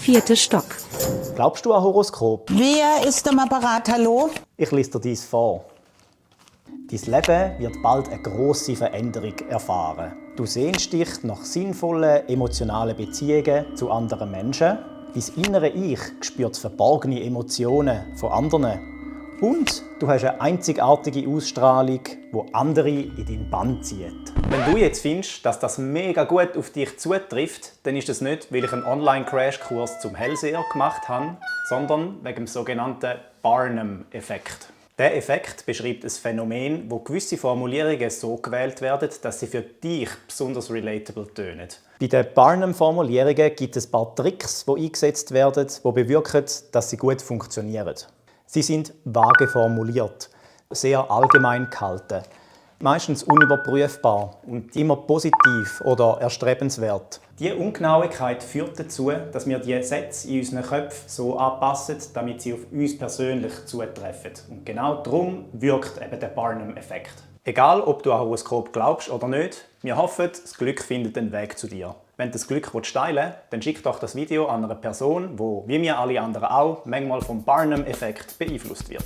4. Stock. Glaubst du an Horoskop? Wer ist am Apparat? Hallo? Ich lese dir dies vor. Dein Leben wird bald eine grosse Veränderung erfahren. Du sehnst dich nach sinnvollen, emotionalen Beziehungen zu anderen Menschen. Dein innere Ich spürt verborgene Emotionen von anderen. Und du hast eine einzigartige Ausstrahlung, die andere in deinen Bann zieht. Wenn du jetzt findest, dass das mega gut auf dich zutrifft, dann ist das nicht, weil ich einen Online-Crashkurs zum Hellseher gemacht habe, sondern wegen dem sogenannten Barnum-Effekt. Der Effekt beschreibt ein Phänomen, wo gewisse Formulierungen so gewählt werden, dass sie für dich besonders relatable tönen. Bei den Barnum-Formulierungen gibt es ein paar Tricks, die eingesetzt werden, die bewirken, dass sie gut funktionieren. Sie sind vage formuliert, sehr allgemein gehalten, meistens unüberprüfbar und immer positiv oder erstrebenswert. Diese Ungenauigkeit führt dazu, dass wir die Sätze in unseren Köpfen so anpassen, damit sie auf uns persönlich zutreffen. Und genau darum wirkt eben der Barnum-Effekt. Egal, ob du an Horoskop glaubst oder nicht, wir hoffen, das Glück findet den Weg zu dir. Wenn du das Glück teilen willst, dann schick doch das Video an eine Person, die, wie wir alle anderen auch, manchmal vom Barnum-Effekt beeinflusst wird.